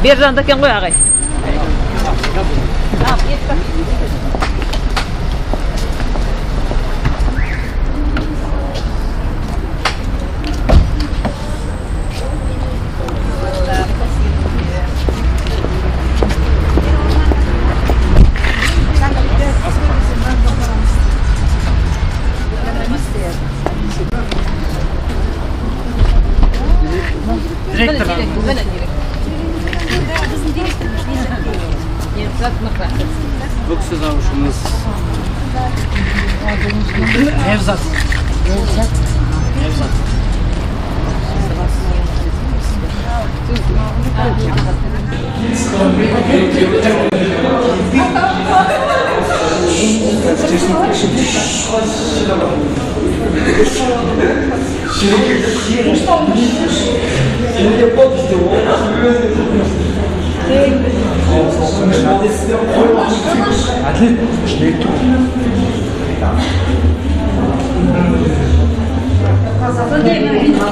Бер жағында екен ғой, ағай. Директор. Бұл кісі завушымыз. Невзат. Невзат.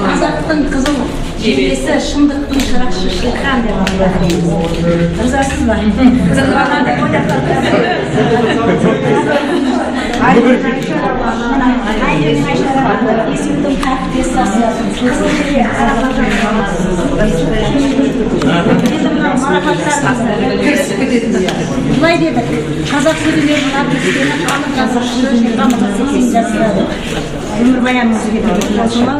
Қазақтың қызыл жебесі, шындықтың шырақшы Шерхан деп аталады. Ризасыз ба? Есеудің пьесасы, Қызыл жебе. Былай деді, қазақ сөйлемінің артистері халық жазушысы Шерхан Мұртазин жазады. Өмірбаяныңызға жазылған.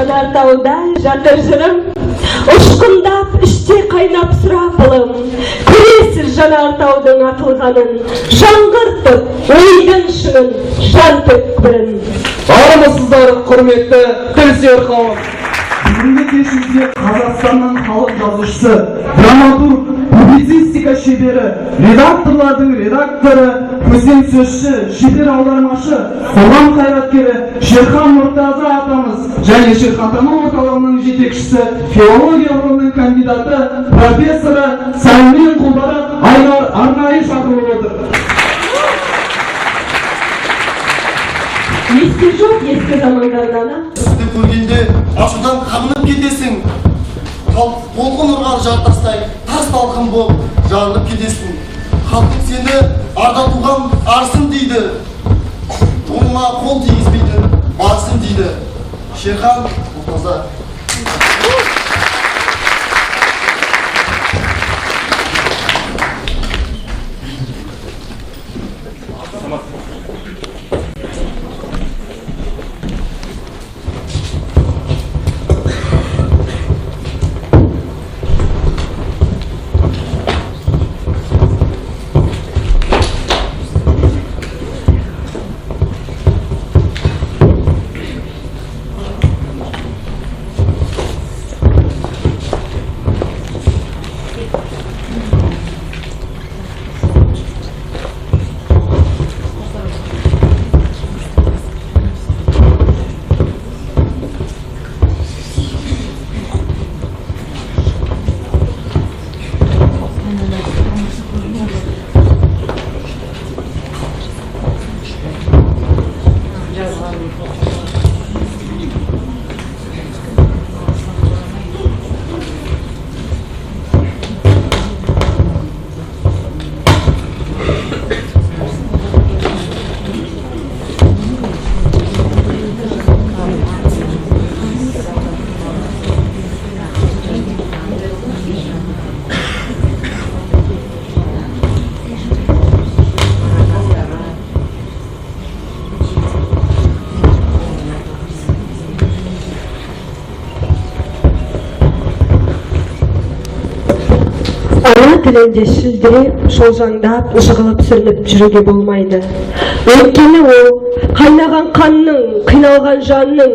Жанартауда жатыр жырым, ұшқындап іште қайнап сұрапылым. Көресіз жанартаудың атылғанын, жаңғыртып ойдың шыңын, жан түкпірін. Армысыздар, құрметті тілсүйер қауым. Бүгінгі кешімізде Қазақстанның халық жазушысы, драматург, публицистика шебері, редакторлардың редакторы, көсемсөзші, шебер аудармашы, қоғам қайраткері Шерхан Мұртаза атамыз және Шерхантану орталығының жетекшісі, филология ғылымының кандидаты, профессоры Сәлмен Құлбарат Айнар арнайы шақырылып отыр. Есте жоқ ескі замандардан. Сізді көргенде ашудан қабынып кетесің. Толқын ұрған жартастай тас талқын болып жарылып кетесің. Халқың сені арда туған арсың дейді. Қолыңа қол тигізбейтін барсың дейді. Шерхан Мұртаза. тілінде шілдіреп, шолжаңдап, жығылып сүрініп жүруге болмайды. Өйткені ол қайнаған қанның, қиналған жанның,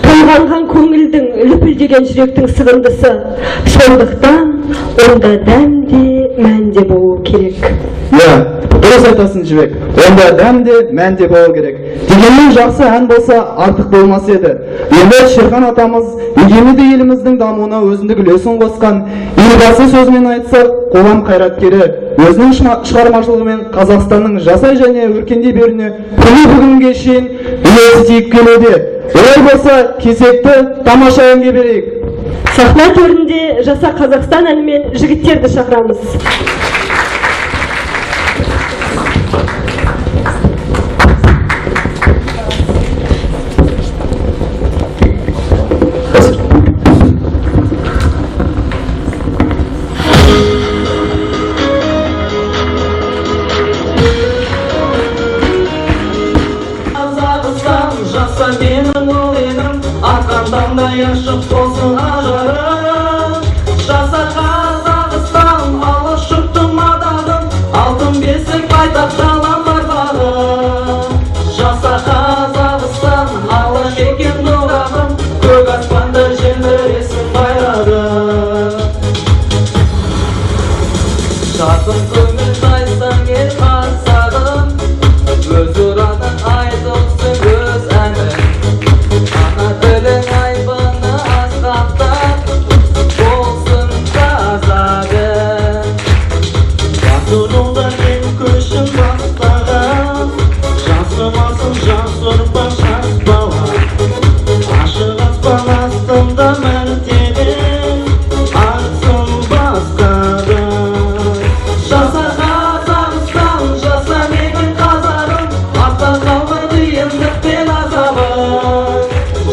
толғанған көңілдің, лүпілдеген жүректің сығындысы. Сондықтан онда дәм де, мән де болу керек. Иә, дұрыс айтасың, Жібек. Онда дәм де, мән де болу керек. Дегенмен жақсы ән болса артық болмас еді. Енді Шерхан атамыз егеменді еліміздің дамуына өзіндік үлесін қосқан, Елбасы сөзімен айтсақ, қоғам қайраткері, өзінің шығармашылығымен Қазақстанның жасай және өркендей беруіне күні бүгінге шейін үлесі тиіп келуде. Олай болса, кезекті тамаша әнге берейік. Сахна төрінде «Жаса Қазақстан» әнімен жігіттерді шақырамыз. Қазақстан, жаса менің ұл елім, атқан таңдай ашық болсын ажарың. Жаса Қазақстан, алыс жұрттың атағын, алтын бесік байтақ далам бар бағым. Жаса Қазақстан, алаш екен дорағым, көк аспанда желбіресін байрағың. Жарқын көңіл тайсаң ел қазағым, өз ұраның айтылсын өз әні. Ана тілің айбыны асқақтап, болсын қазағым. Батыр жолда мен көшім бастаған, жасымасын жас ұрпақ, жас бала. Ашық аспан астында мәртебе, артсын басқадан. Жаса Қазақстан, жаса менің қазағым, артта қалмай қиындық пен азабың.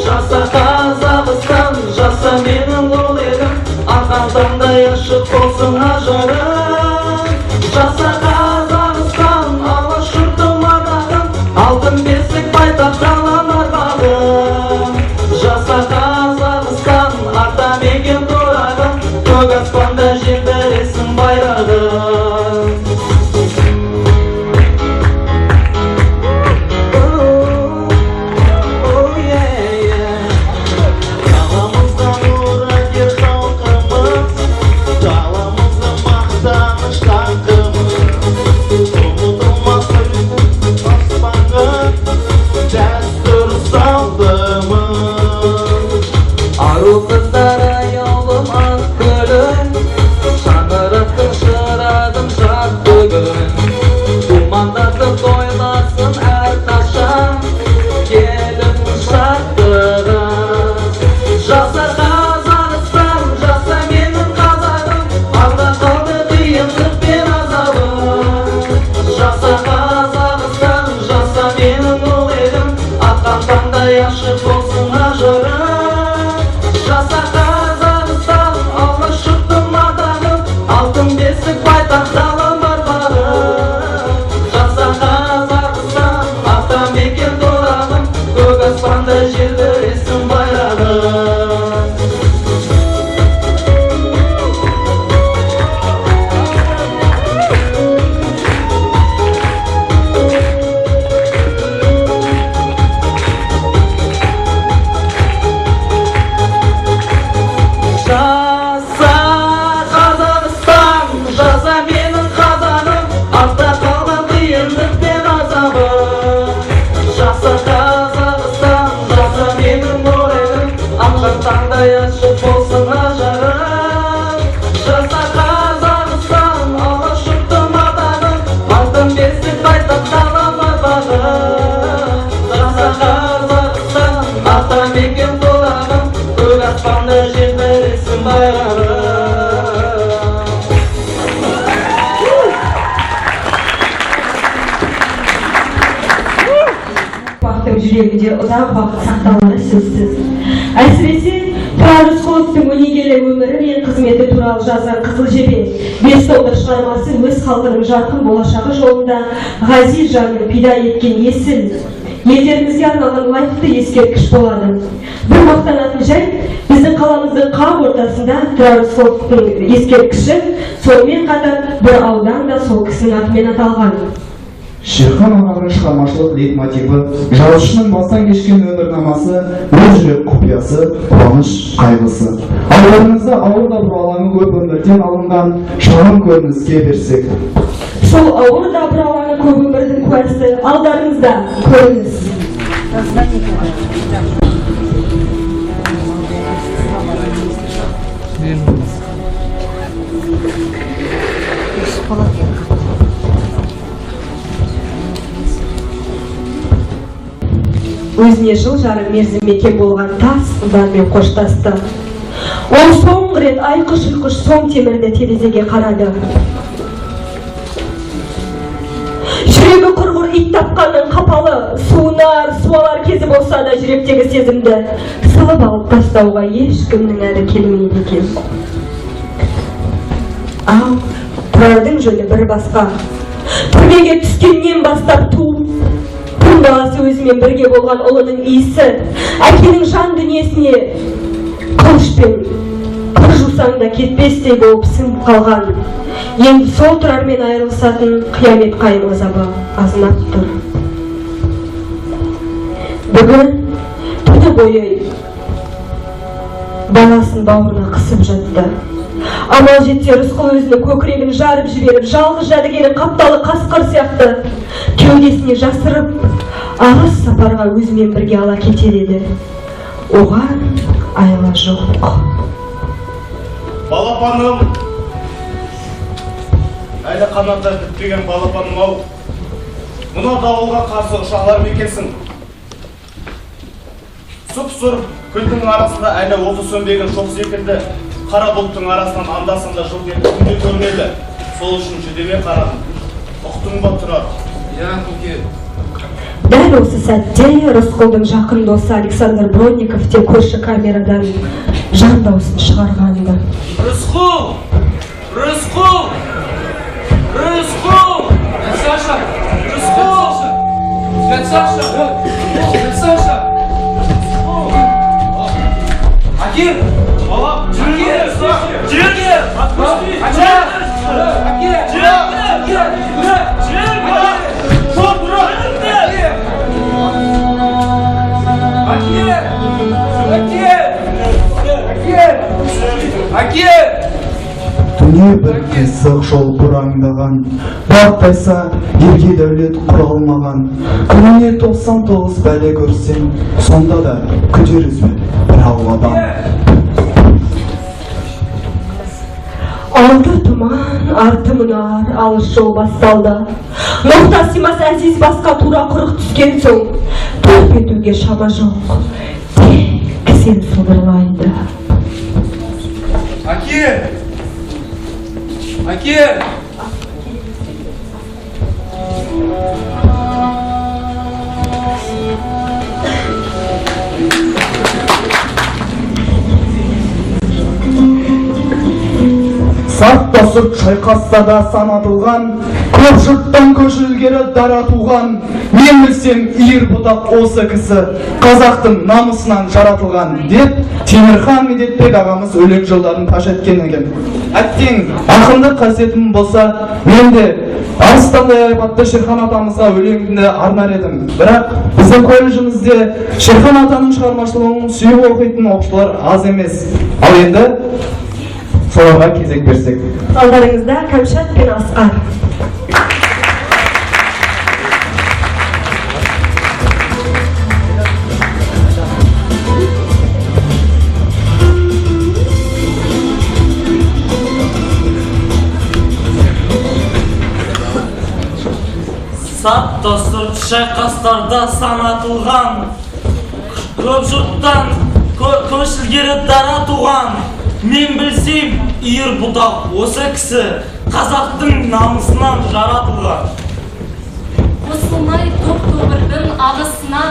Жаса Қазақстан, жаса менің ұл елім, атқан таңдай ашық болсын ажарың. Жаса Қазақстан, алаш жұртым атағым, алтын бесік байтақ далам арбағым. Жаса Қазақстан, ата мекен торағым, көк аспанда желбіресін байрағың. Oh, yeah, yeah. Даламызға мұрагер халқымыз, даламызға мақтаныш даңқымыз. Ұмытылмас аспанға дәстүр салтымыз. Ару қыздар, аяулым ақ гүлім, шаңырақтың шырағын жақ бүгін. Думандатып тойласын әрқашан келін шаттығын. Жаса Қазақстан, жаса менің қазағым, артта қалды қиындық пен азабың. Жаса Қазақстан, жаса менің ұл елім, атқан таңдай ашық болсын ажарың. Жаса Қазақстан, алаш жұртым атағым, алтын бесік байтақ далам бар бағым. Жаса Қазақстан, ата мекен торағым, көк аспанда желбіресін байрағың. Жаса Қазақстан, жаса менің қазағым, артта қалған қиындық пен азабың. Жаса Қазақстан, жаса менің ұл елім, атқан таңдай ашық болсын ажарың. Жаса Қазақстан, алаш жұртым атағым, алтын бесік байтақ далам арбағым. Жаса Қазақстан, ата мекен торағым, көк аспанда желбіресін байрағың. Ұрпақтың жүрегінде ұзақ уақыт сақталары сөзсіз. Әсіресе Тұрар Рысқұловтың өнегелі өмірі мен қызметі туралы жазған «Қызыл жебе» бес томдық шығармасы өз халқының жарқын болашағы жолында ғазиз жанын пида еткен есіл Елдерімізге арналған лайықты ескерткіш болады. Бір мақтанатын жайт, біздің қаламыздың қақ ортасында Тұрар Рысқұловтың ескерткіші, сонымен қатар бір аудан да сол кісінің атымен аталған. Шерхан ағаның шығармашылық лейтмотиві, жазушының бастан кешкен өмірнамасы, өз жүрек құпиясы, қуаныш қайғысы. Алдарыңызда ауыр да бұралаңы көп өмірден алынған шағын көрініске берсек. Сол ауыр да бұралаңы көп өмірдің куәсі алдарыңызда көрініс. Өзіне жыл жарым мерзімге кем болған тас ызамен қоштасты. Ол соңғы рет айқыш-ұйқыш сом темірді терезеге қарады. Жүрегі құрғыр ит тапқанның қапалы, суынар, суалар кезі болса да жүректегі сезімді сылып алып тастауға ешкімнің әлі келмейді екен. Ал Тұрардың жөні бір басқа. Түрмеге түскеннен бастап туып, баласы өзімен бірге болған ұлының иісі, әкенің жан дүниесіне қылышпен қыр жусаң да кетпестей болып сіңіп қалған. Енді сол Тұрармен айырылысатын қиямет қайым азабы азынап тұр. Бүгін түні бойы баласын бауырына қысып жатты. Амал жетсе Рысқұл өзінің көкірегін жарып жіберіп, жалғыз жәдігерін қапталы қасқыр сияқты кеудесіне жасырып, алыс сапарға өзімен бірге ала кетер еді. Оған айла жоқ. Балапаным, әлі қанаты бітпеген балапаным ау, мынау дауылға қарсы ұша алар ма екенсің? Сұп-сұр күлдің арасында әлі оты сөнбеген шоқ секілді қара бұлттың арасынан анда-санда жылт етіп күн көрінеді. Сол үшін жүдеме қарадым. Ұқтың ба, Тұрар? Иә, көке. Дәл осы сәтте Рысқұлдың жақын досы Александр Бронников те көрші камерадан жан даусын шығарған-ды. Рысқұл! Рысқұл! Рысқұл! Саша! Рысқұл! Дядь Саша! Дядь Саша! Акир! Балам! Акир! Жігер! Акир! Акир! Жігер! Жігер! Акир! Акир! Акир! Акир! Дүние бір қисық жол бұраңдаған, бақ тайса елге дәулет құра алмаған. Күніне 99 бәле көрсең, сонда да күдер үзбе бір Алладан. Алды тұман, арты мұнар, алыс жол басталды. Ноқта сыймас әзиз басқа тура құрық түскен соң, топ етуге шама жоқ. Тек кісен сылдырлайды. Әке! Әке! Сарт та сұрт шайқасса да санатылған, көп жұрттан көш ілгері дара туған. Мен білсем иір бұтақ осы кісі, қазақтың намысынан жаратылған деп Темірхан Медетбек ағамыз өлең жолдарын паш еткен екен. Әттең, ақындық қасиетім болса, мен де арыстандай айбатты Шерхан атамызға өлеңімді арнар едім. Бірақ біздің колледжімізде Шерхан атаның шығармашылығын сүйіп оқитын оқушылар аз емес. Ал енді соларға кезек берсек. Алдарыңызда Кәмшат пен Асқар. Сап та сұрт шайқастарда санатылған, көп жұрттан көш ілгері дара туған. Мен білсем, иір бұтақ осы кісі қазақтың намысынан жаратылған. Қосылмай топ-тобырдың ағысына,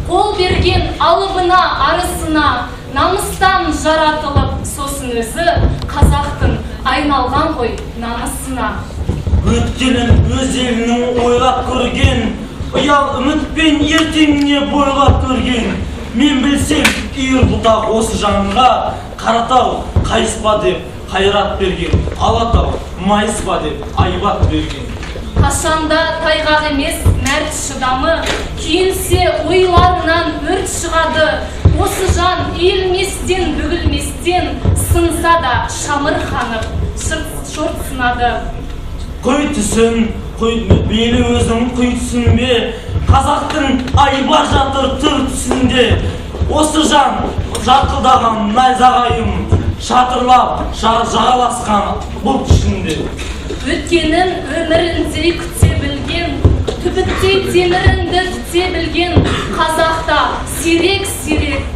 қол берген алыбына арысына, намыстан жаратылып, сосын өзі қазақтың айналған ғой намысына. Өткенін өз елінің ойлап көрген, Ұял үмітпен ертеңіне бойлап көрген. Мен білсем, үйір бұтақ осы жанға Қаратау қайыспа деп қайрат берген, Алатау майыспа деп айбат берген. Қашанда тайғақ емес мәрт шыдамы, күйінсе ойларынан өрт шығады. Осы жан иілместен, бүгілместен, сынса да шамырқанып, шорт сынады. Құй түсін, мейлі өзің құй түсінбе, қазақтың айбар жатыр түр түсінде. Осы жан жарқылдаған найзағайым, шатырлап жағаласқан бұлт ішінде. Өткенін өміріндей күте білген, түбіттей теміріңді түте білген қазақта сирек-сирек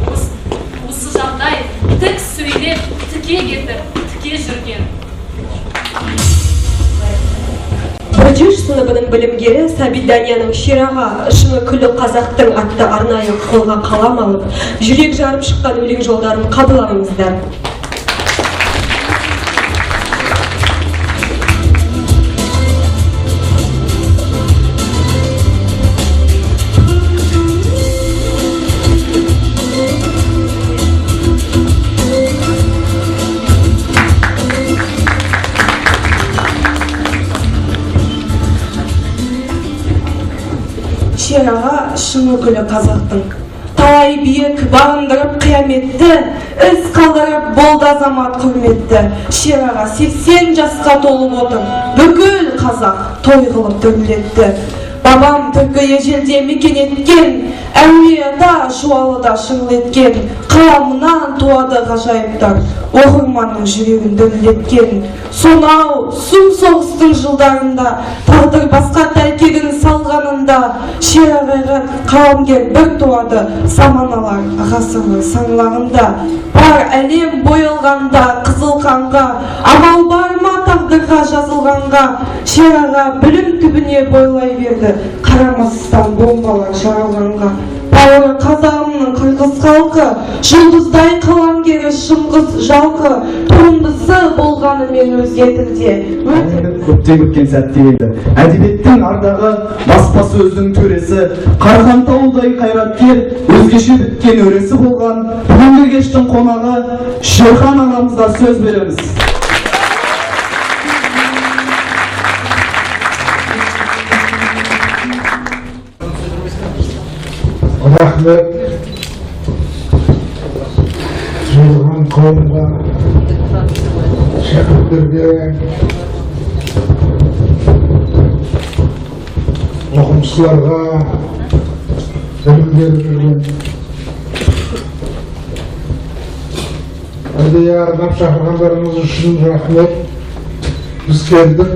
осы жағдай тік сөйлеп, тіке кетіп, тіке жүрген. Бірінші сыныбының білімгері Сәбит Данияның Шераға шыңы күллі қазақтың атты арнайы қолға қалам алып, жүрек жарып шыққан өлең жолдарын қабыл алыңыздар. Шераға шын өкілі қазақтың. Талай биік бағындырып қияметті, із қалдырып болды азамат құрметті. Шераға 80 жасқа толып отыр, бүкіл қазақ той қылып дүрлетті. Бабам түркі ежелде мекен еткен, әулие ата Жуалыда шыңыл еткен, қаламынан туады ғажайыптар, оқырманның жүрегін дүрлеткен. Сонау сұм соғыстың жылдарында, тағдыр басқа тәлкегін салғанында, Шерағайға қаламгер бір туады, заманалар ғасырлар саңлағында. Бар әлем боялғанда қызыл қанға, амал бар ма тағдырға жазылғанға, Шераға білім түбіне бойлай берді, қарамастан бомбалар жаралғанға. Бауыры қазағымның қырғыз халқы, жұлдыздай қаламгері Шыңғыс Жалқы, туындысы болғанымен өзге тілде. Көптен күткен сәтте еді. Әдебиеттің ардағы баспасөздің төресі, Қархан таудай қайраткер, өзгеше біткен өресі болған бүгінгі кештің қонағы Шерхан ағамызға сөз береміз. Рахмет жиылған қауымға, шәкірттерге, оқымыстыларға, білім беріп жүрген, әдейі арнап шақырғандарыңыз үшін рахмет. Біз келдік,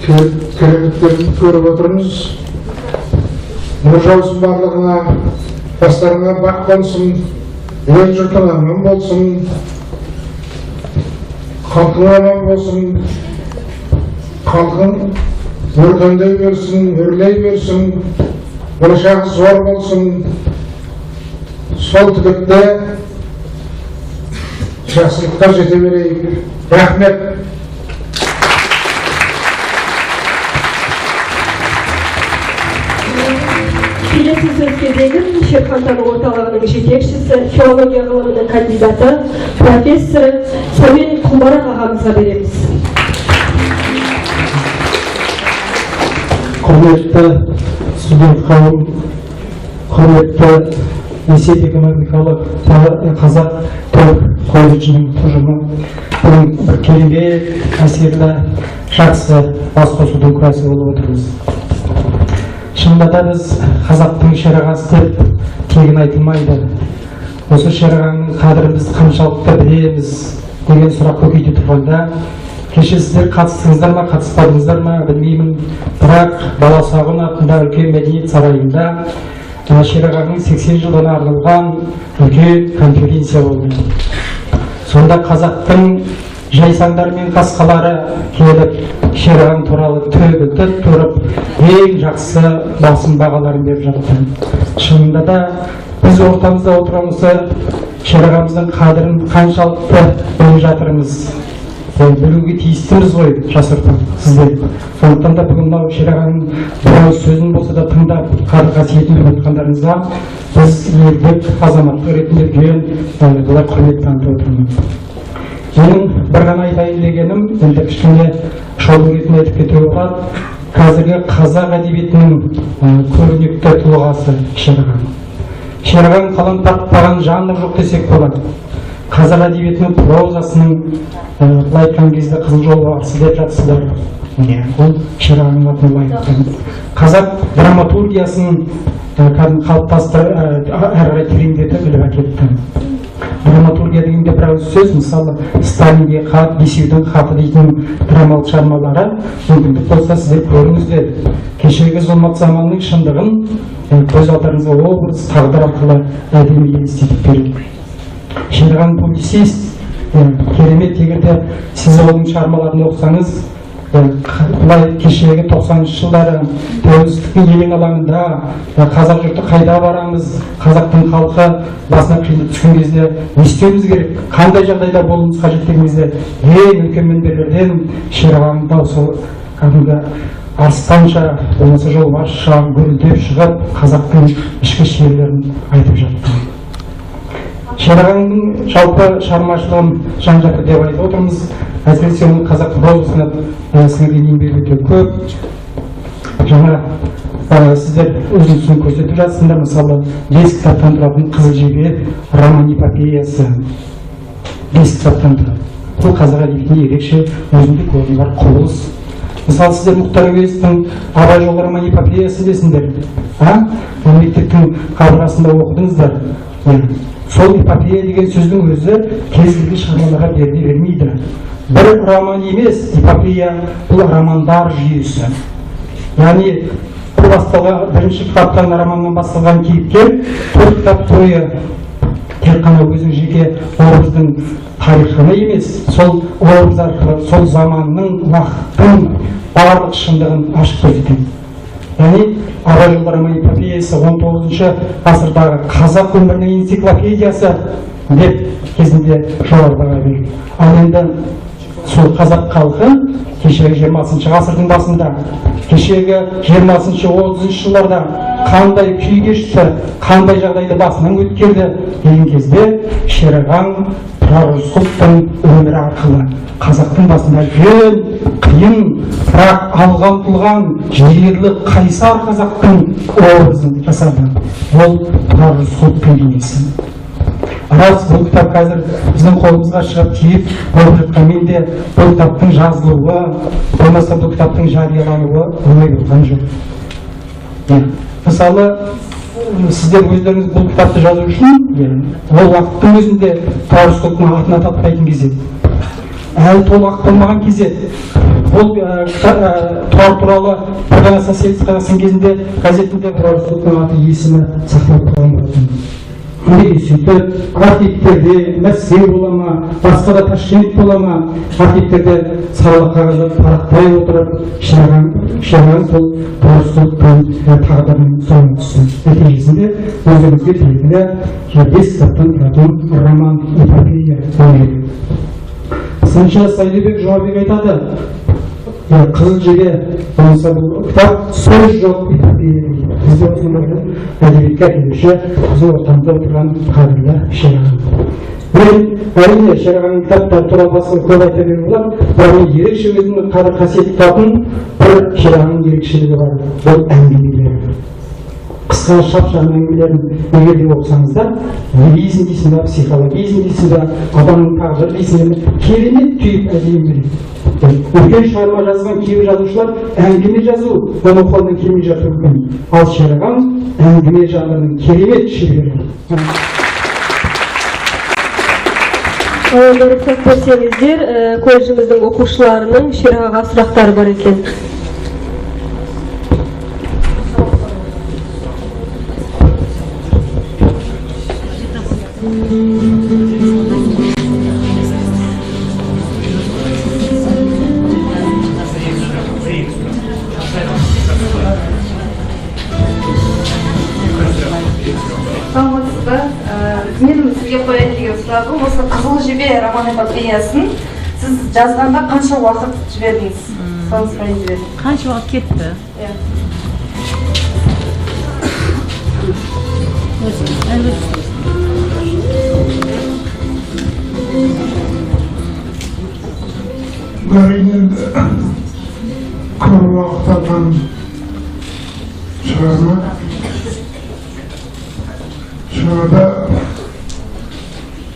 кереметтерін көріп отырмыз. Нұр жаусын барлығына, бастарыңа бақ қонсын, ел жұртың аман болсын, халқың аман болсын, халқың өркендей берсін, өрлей берсін, болашағы зор болсын. Сол тілекте жақсылыққа жете берейік. Рахмет. Келесі сөз кезегін Шерхантану орталығының жетекшісі, филология ғылымының кандидаты, профессоры Сәмен Құмбарақ ағамызға береміз. Құрметті студент қауым, құрметті есеп экономикалық қазақ түрік колледжінің ұжымы, бүгін бір керемет, әсерлі, жақсы бас қосудың куәсі болып отырмыз. Шынында да біз қазақтың шерағасы деп тегін айтылмайды. Осы шерағаның қадірін біз қаншалықты білеміз деген сұрақ көкейде тұрғанда, кеше сіздер қатыстыңыздар ма, қатыспадыңыздар ма білмеймін, бірақ Баласағұн атында үлкен мәдениет сарайында шерағаның 80 жылдығына арналған үлкен конференция болды. Сонда қазақтың жайсаңдары мен қасқалары келіп, Шерағаң туралы төгілтіп тұрып, ең жақсы басым бағаларын беріп жатты. Шынында да біз ортамызда отырған осы Шерағамыздың қадірін қаншалықты біліп жатырмыз. Білуге тиістіміз ғой жас ұрпақ сіздер. Сондықтан да бүгін мынау Шерағаның бір ауыз сөзін болса да тыңдап, қадір қасиетін біліп отырғандарыңызға біз елдік азаматтық ретінде үлкен былай құрмет танытып отырмыз. Менің бір ғана айтайын дегенім, енді кішкене шолу ретінде айтып кетуге болады. Қазіргі қазақ әдебиетінің көрнекті тұлғасы Шерағаң. Шерағаң қалам тартпаған жанр жоқ десек болады. Қазақ әдебиетінің прозасының былай айтқан кезде қызыл жолбарысы деп жатсыздар. Ол Шерағаңның атын лайықты. Қазақ драматургиясын кәдімгі қалыптастырып, әрі қарай тереңдетіп іліп әкетті. Драматургия дегенде бір ауыз сөз, мысалы Сталинге хат, Бесеудің хаты дейтін драмалық шығармалары мүмкіндік болса сіздер көріңіздер. Кешегі зұлмат заманның шындығын көз алдарыңызға образ, тағдыр арқылы әдемі елестетіп береді. Шерағаң публицист, керемет. Егер де сіз оның шығармаларын оқысаңыз, былай кешегі 90-шы жылдары тәуелсіздіктің елең алаңында қазақ жұрты қайда барамыз, қазақтың халқы басына қиындық түскен кезде не істеуіміз керек, қандай жағдайда болуымыз қажет деген кезде ең үлкен мінберлерден Шерағаңның даусы кәдімгі арыстанша, болмаса жолбарысша гүрілдеп шығып, қазақтың ішкі шерлерін айтып жатты. Шерағаңның жалпы шығармашылығын жан-жақты деп айтып отырмыз. Әсіресе оның қазақ прозасына сіңірген еңбегі өте көп. Жаңа сіздер өзіңіздің көрсетіп жатсыңдар, мысалы 5 кітаптан тұратын Қызыл жебе роман эпопеясы 5 кітаптан тұрады. Бұл қазақ әдебиетінде ерекше өзіндік орны бар құбылыс. Мысалы сіздер Мұхтар Әуезовтің Абай жолы роман эпопеясын білесіңдер, ол мектептің қабырғасында оқыдыңыздар. Сол эпопея деген сөздің өзі кез келген шығармаларға беріле бермейді. Бір роман емес, эпопея бұл романдар жүйесі. Яғни бұл басталған бірінші кітаптан романнан басталған кейіпкер 4 кітап бойы тек қана өзінің жеке образдың тарихы емес, сол образ арқылы сол заманның, уақыттың барлық шындығын ашып көрсетеді. Яғни Абай жолы роман эпопеясы 19-шы ғасырдағы қазақ өмірінің энциклопедиясы деп кезінде жоғары баға берді. Ал енді сол қазақ халқы кешегі 20-шы ғасырдың басында, кешегі 20-шы, 30-шы жылдарда қандай күй кешті, қандай жағдайды басынан өткерді деген кезде Шерағаң Тұрар Рысқұловтың өмірі арқылы қазақтың басында үлкен, қиын, бірақ алға ұмтылған жігерлі қайсар қазақтың образын жасады. Ол Тұрар Рысқұловтың бейнесі. Рас, бұл кітап қазір біздің қолымызға шығып тиіп болып жатқанмен де бұл кітаптың жазылуы, болмаса бұл кітаптың жариялануы оңай болған жоқ. Мысалы, сіздер өздеріңіз бұл кітапты жазу үшін ол уақыттың өзінде Тұрар Рысқұловтың атын ататпайтын кез еді. Әлі толық ақталмаған кез еді. Бұл Тұрар туралы бір ғана Социалистік Қазақстан кезінде газетінде Тұрар Рысқұловтың аты есімі сақталып қалған болатын. Неге сөйтіп архивтерде Мәскеу бола ма, басқа да Ташкент бола ма, архивтерде саралы қағазды парақтай отырып Шерағаң сол Тұрар Рысқұловтың тағдырының соңына түсті. Нәтижесінде өздеріңізге белгілі 5 кітаптан тұратын роман эпопея өнері. Сыншы Сайлыбек Жұмабек айтады, Қызыл жебе болмаса бұл кітап сөз жоқ эпопея дейді. Бізде осындай әдебиетке әкелуші біздің ортамызда отырған қадірлі Шерағаң. Мен әрине Шерағаңның кітаптары туралы басқа көп айта беруге болады, бірақ мен ерекше өзімнің қадір қасиет тұтатын бір Шерағаңның ерекшелігі бар, бұл әңгімелері. Қысқа шап-шағын әңгімелерін егер де оқысаңыздар, лиризм дейсің ба, психологизм дейсің ба, адамның тағдыры дейсің бе, керемет түйіп әдемі береді. Үлкен шығарма жазған кейбір жазушылар әңгіме жазу оның қолынан келмей жатуы мүмкін. Ал Шерағаң әңгіме жанрының керемет шебері. Енді рұқсат берсеңіздер, колледжіміздің оқушыларының Шерағаға сұрақтары бар екен. Саламатсыз ба? Менің сізге қояйын деген сұрағым осы Қызыл жебе роман эпопеясын Сіз жазғанда қанша уақыт жібердіңіз? Соны сұрайын деп едім. Қанша уақыт кетті? Иә. Әрине, көп уақыт алған шығарма. Шығармада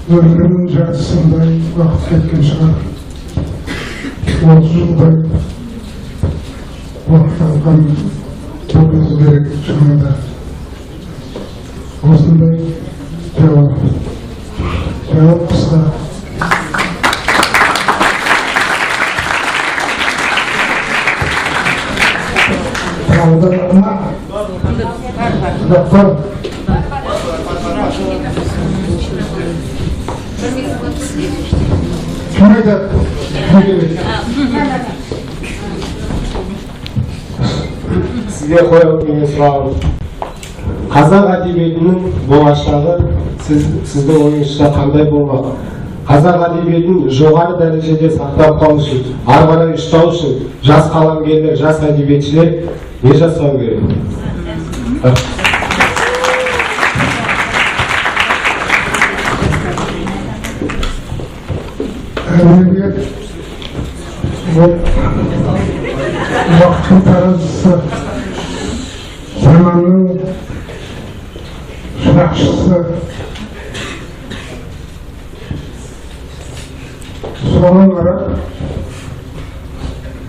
өмірімнің жартысындай уақыт кеткен шығар. 30 жылдай уақыт алған болуы керек шығармада. Осындай жауап. Жауап қысқа. Тағы да ма? Доктор. Кім айтады? Сізге қойып деген сұрағым. Қазақ әдебиетінің болашағы сіздің ойыңызша қандай болмақ? Қазақ әдебиетін жоғары дәрежеде сақтап қалу үшін, ары қарай ұстау үшін жас қаламгерлер, жас әдебиетшілер не жасау керек? Әдебиет ол уақыттың таразысы, заманның шырақшысы. Соған қарап,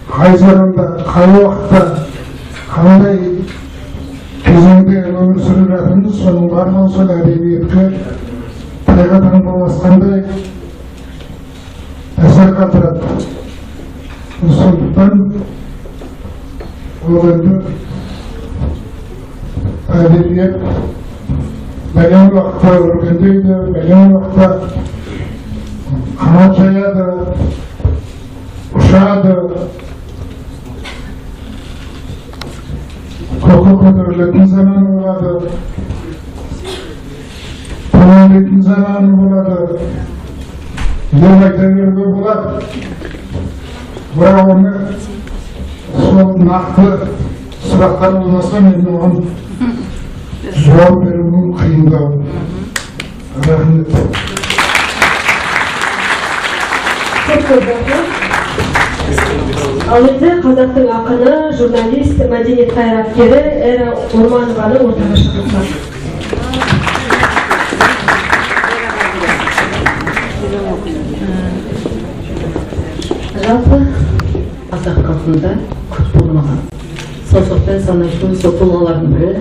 қай заманда, қай уақытта, қандай кезеңде өмір сүріп жатырмыз, соның барлығы сол әдебиетке тайға таңба басқандай әсер қалдырады. Сондықтан ол енді әдебиет бәлен уақытта өркендейді, бәлен уақытта қанат жаяды, ұшады, көкке көтерілетін заманы болады, төмендейтін заманы болады деп айта беруге болады. Бірақ оны сол нақты сұрақтар болмаса, мен оған жауап беруім қиындау. Рахмет. Көп-көп рахмет. Ал енді қазақтың ақыны, журналист, мәдениет қайраткері Эра Орманованы ортаға шақырсақ. Жалпы қазақ халқында көп болмаған саусақпен санайтын сол тұлғалардың бірі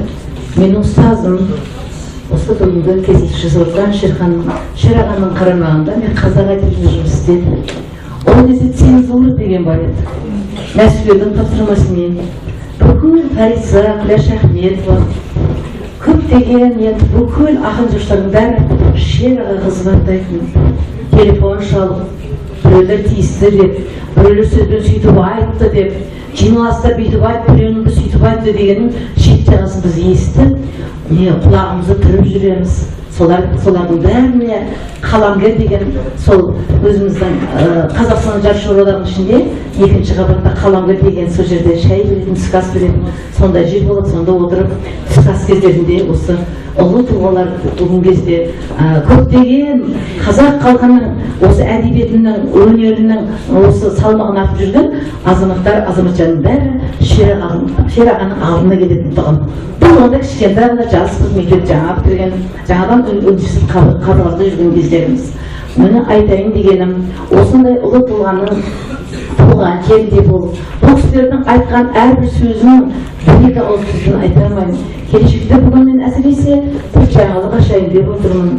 менің ұстазым, осы бүгінгі кездесу жасап отырған Шер ағаның қарамағында мен қазақ әдебиетінде жұмыс істедім. Ол кезде цензура деген бар еді. Мәскеудің тапсырмасымен бүкіл Фариза, Күләш Ахметова, көптеген енді бүкіл ақын жыршылардың бәрі Шер ағаға звондайтын, телефон шалып, біреулер тиісті деп, біреулер сөзбен сөйтіп айтты деп, жиналыста бүйтіп айт, біреуінің сөйтіп айтты дегеннің шет жағасын біз естіп, не құлағымызды түріп жүреміз. Солардың бәріне қаламгер деген сол өзіміздің Қазақстан Жазушылар одағының ішінде екінші қабатта қаламгер деген сол жерде шай беретін, түскі ас беретін сондай жер болады. Сонда отырып түскі ас кездерінде осы ұлы тұлғалар бүгінгі кезде көптеген қазақ халқының осы әдебиетінің, өнерінің осы салмағын артып жүрген азаматтар, азаматшаның бәрі Шер ағаның алдына келетін тұғын. Бұл онда кішкентай ғана жаспыз, мектеп жаңа бітірген, жаңадан университет қабырғасында жүрген кездеріміз. Міне айтайын дегенім, осындай ұлы тұлғаның туған жерінде болып, бұл кісілердің айтқан әрбір сөзінің бір-екі ауыз сөзін айта алмаймын. Келешекте бүгін мен әсіресе бір жаңалық ашайын деп отырмын.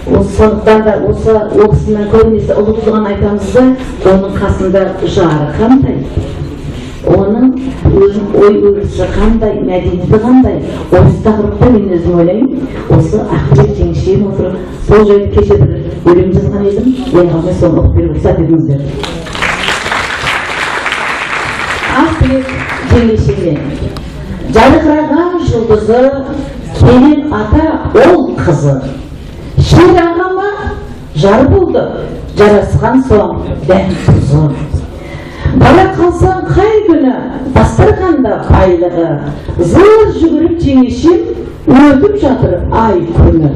Сондықтан да осы ол кісінің көбінесе ұлы тұлғаны айтамыз да, оның қасында жары қандай, оның өзінің ой өрісі қандай, мәдениеті қандай, осы тақырыпта мен өзім ойлаймын, осы Ақбілек жеңешем отыр. Сол жөнінде кеше бір өлең жазған едім, ең алдымен соны оқып беруге рұқсат етіңіздер. Ақбілек жеңешеме жарқыраған жұлдызы, келін ата ол қызы, Шер ағама Жар болды, жарасқан соң дәм тұзы. Бара қалсаң қай күні дастарханда байлығы, зыр жүгіріп жеңешем өтіп жатыр ай күні.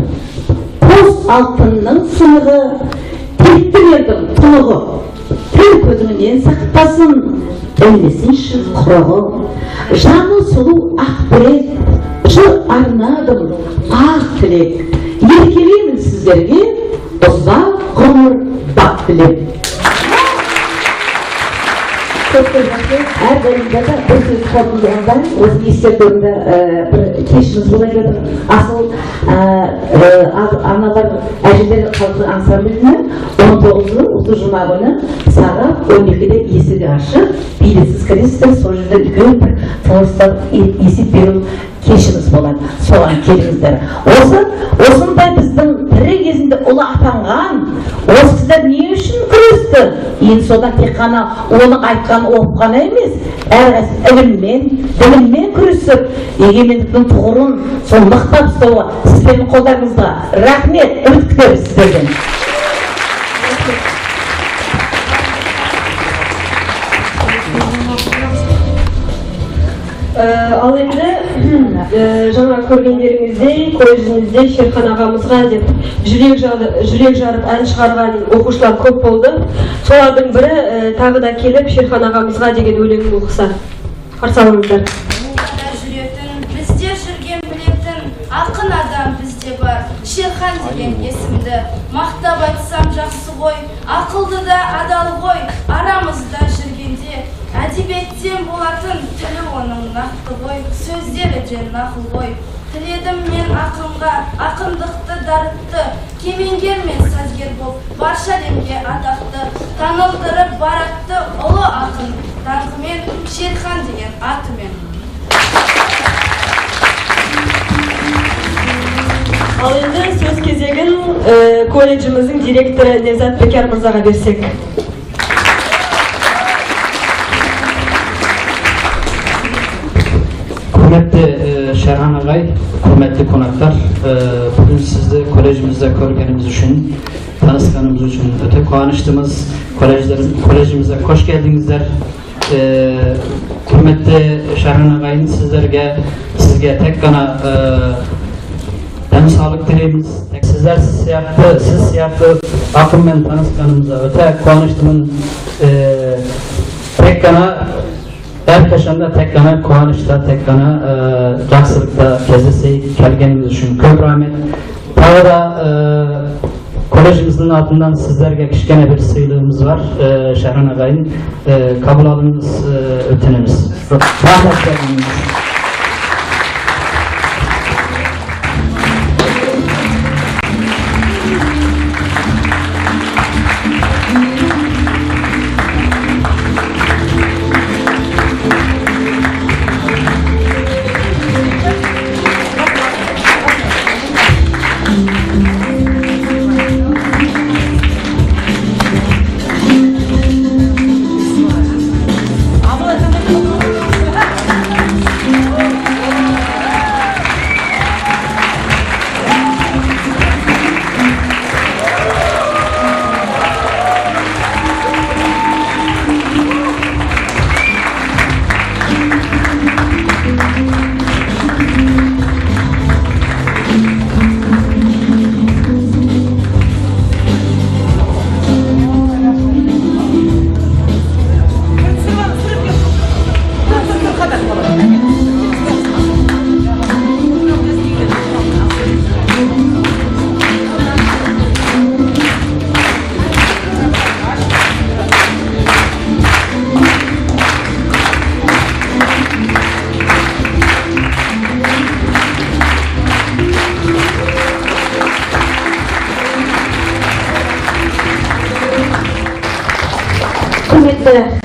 Қос алтынның сынығы, тектілердің тұнығы, тіл көзіңнен сақтасын, ілмесінші құрығы. Жаны сұлу ақ білек, жыр арнадым ақ тілек. Еркелеймін сіздерге ұзақ ғұмыр бақ тілеп. Көп рахмет. Әрдайымда да бір сөз қорытындылағанда осы естеліктерінде бір кешіміз болайын деп асыл аналар әжелер халықтық ансамблінің 19-ы осы жұма күні сағат 12-де есігі ашық, билетсіз кіресіздер, сол жерде үлкен бір творчестволық есеп беру кешіміз болады. Соған келіңіздер. Осындай біздің тірі кезінде ұлы атанған осы кісілер не үшін күресті? Енді содан тек қана оның айтқанын оқып қана емес, әрқайсысы іліммен, біліммен күресіп, егемендіктің тұғырын сол мықтап ұстауға сіздердің қолдарыңызға рахмет, үміт күтеміз сіздерден. Ал енді жаңа көргендеріңіздей колледжімізде Шерхан ағамызға деп жүрек жарып ән шығарған оқушылар көп болды. Солардың бірі тағы да келіп Шерхан ағамызға деген өлеңін оқыса. Қарсы алыңыздар. Жүретін, бізде жүрген білетін ақын адам бізде бар. Шерхан деген есімді мақтап айтсам жақсы ғой, ақылды да адал ғой, арамызда жүргенде әдебиеттен болатын тілі оның нақты ғой, сөздері де нақыл ғой. Тіледім мен ақынға, ақындықты дарытты, кемеңгер мен сазгер боп, барша әлемге атақты, танылдырып баратты ұлы ақын даңқымен, Шерхан деген атымен. Ал енді сөз кезегін колледжіміздің директоры Невзат Бекер мырзаға берсек. Құрметті Шерхан ағай, құрметті қонақтар, бүгін сізді колледжімізде көргеніміз үшін, танысқанымыз үшін өте қуаныштымыз. Колледжімізге қош келдіңіздер. Құрметті Шерхан ағайын, сізге тек қана денсаулық тілейміз. Сіздер сияқты, сіз сияқты ақынмен танысқанымызға өте қуаныштымын. Тек қана әрқашанда тек қана қуанышта, тек қана жақсылықта кездесейік. Келгеніңіз үшін көп рахмет. Тағы да колледжіміздің атынан сіздерге кішкене бір сыйлығымыз бар. Шерхан ағайын, қабыл алыңыз, өтінеміз. Рахмет келгеніңіз үшін.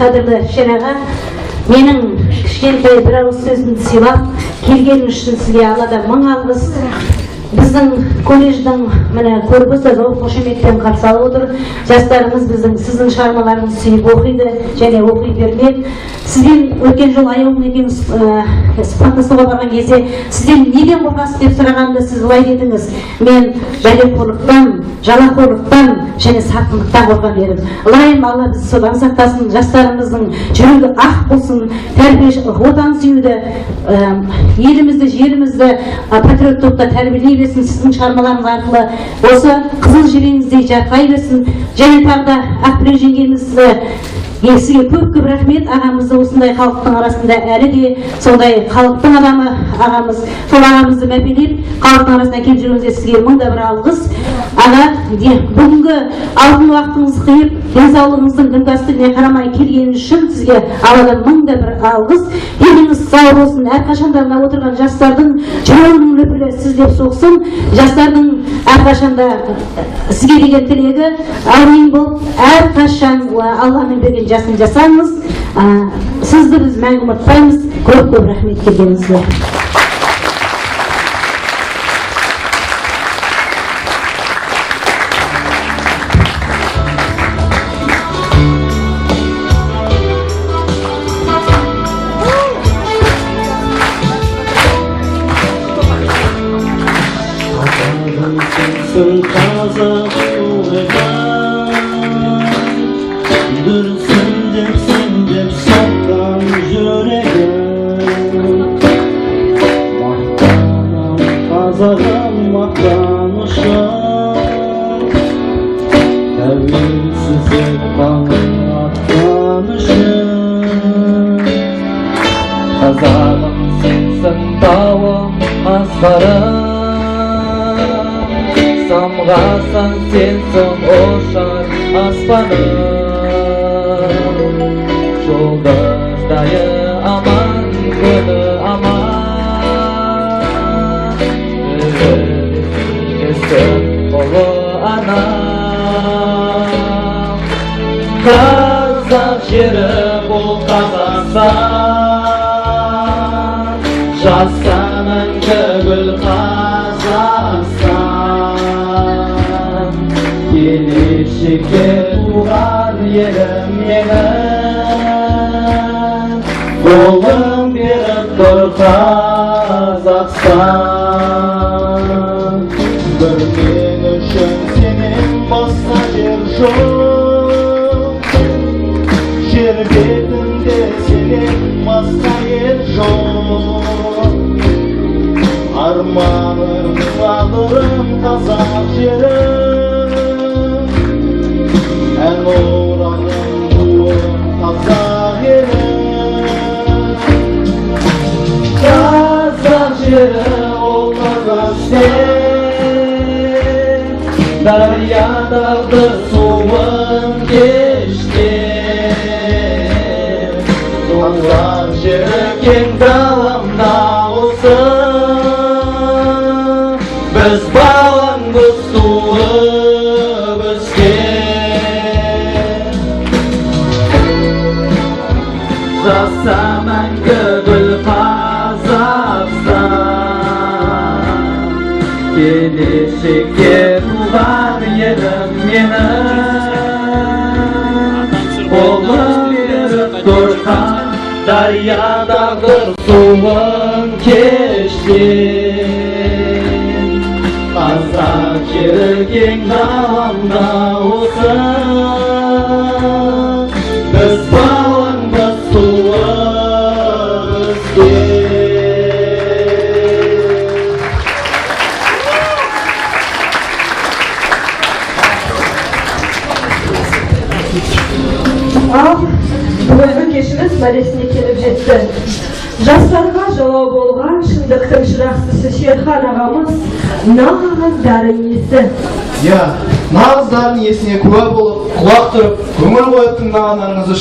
Қадірлі Шераға, менің кішкентай бір ауыз сөзімді сыйлап келгеніңіз үшін сізге Алладан мың алғыс. Біздің колледждің міне көріп зор қошеметпен қарсы алып отыр. Жастарымыз біздің сіздің шығармаларыңызды сүйіп оқиды және оқи бермек. Сізден өткен жолы Аяулым екеуміз сұхбаттасуға барған кезде сізден неден қорқасыз деп сұрағанда сіз былай дедіңіз: мен бәлеқорлықтан, жалақорлықтан және сатқындықтан қорқамын дедім. Ылайым Алла бізді содан сақтасын, жастарымыздың жүрегі ақ болсын, тәрбие, отан сүюді, елімізді, жерімізді патриоттықта тәрбиелей берсін, сіздің шығармаларыңыз арқылы осы қызыл жебеңіздей жарқырай берсін. Және тағы да Ақбілек жеңгемізді сізге көп-көп рахмет. Ағамызды осындай халықтың арасында әлі де сондай халықтың адамы ағамыз, сол ағамызды мәпелеп халықтың арасына келіп жүргеніңізге сізге мың да бір алғыс. Аға, бүгінгі алтын уақытыңызды қиып, денсаулығыңыздың діңгәстігіне қарамай келгеніңіз үшін сізге Алладан мың да бір алғыс. Деніңіз сау болсын, әрқашанда мына отырған жастардың жүрегінің лүпілі сіз деп соқсын, жастардың әрқашанда сізге деген тілегі әумин болып, әрқашан Алланың берген жасын жасаңыз. Сізді біз мәңгі ұмытпаймыз. Көп-көп рахмет келгеніңізге.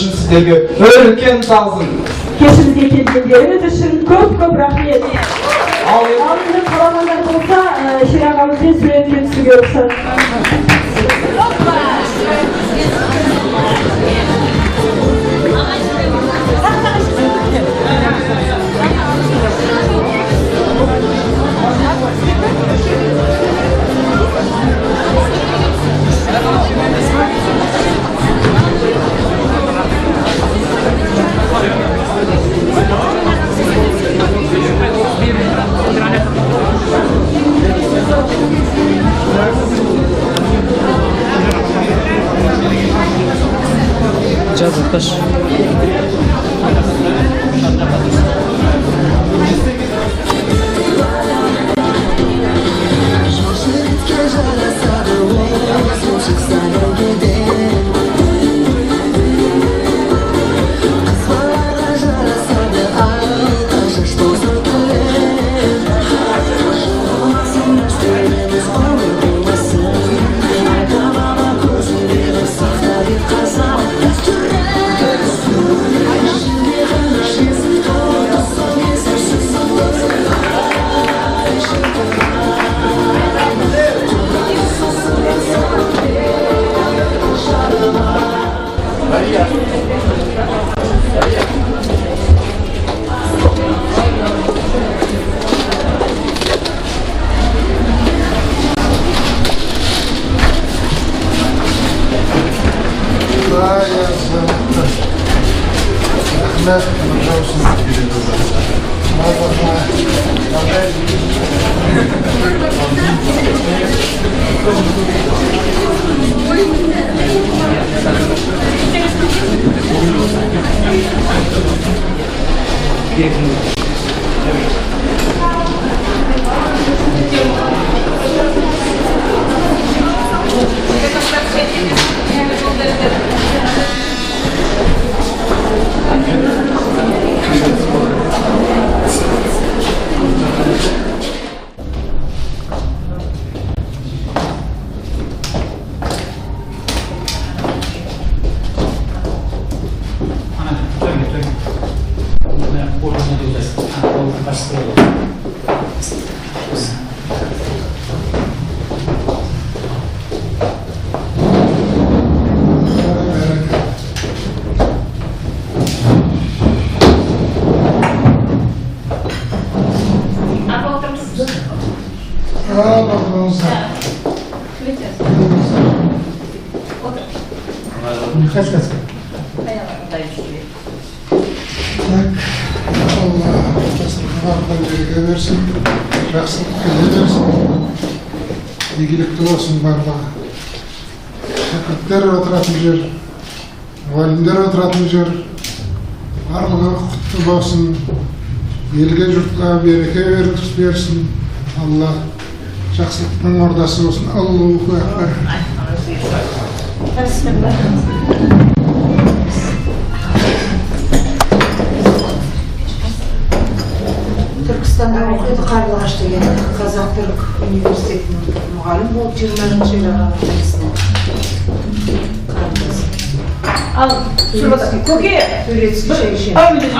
Сіздерге үлкен тағзым. Кешімізге келгендеріңіз үшін көп-көп рахмет. Ал енді қалағандар болса, Шер ағамызбен суретке түсуге рұқсат. Жазып. Игілікті болсын барлығы. Шәкірттер отыратын жер, мұғалімдер отыратын жер, барлығы құтты болсын, елге жұртқа береке берсін, Алла жақсылықтың ордасы болсын. Аллаху акбар. Түркістанда оқиды Қарлығаш деген Қазақ-Түрік университетінің мұғалім болып 20 жыл шерағаның інісінің қарындасы. Ал, көке! Турецкий шай ішеміз.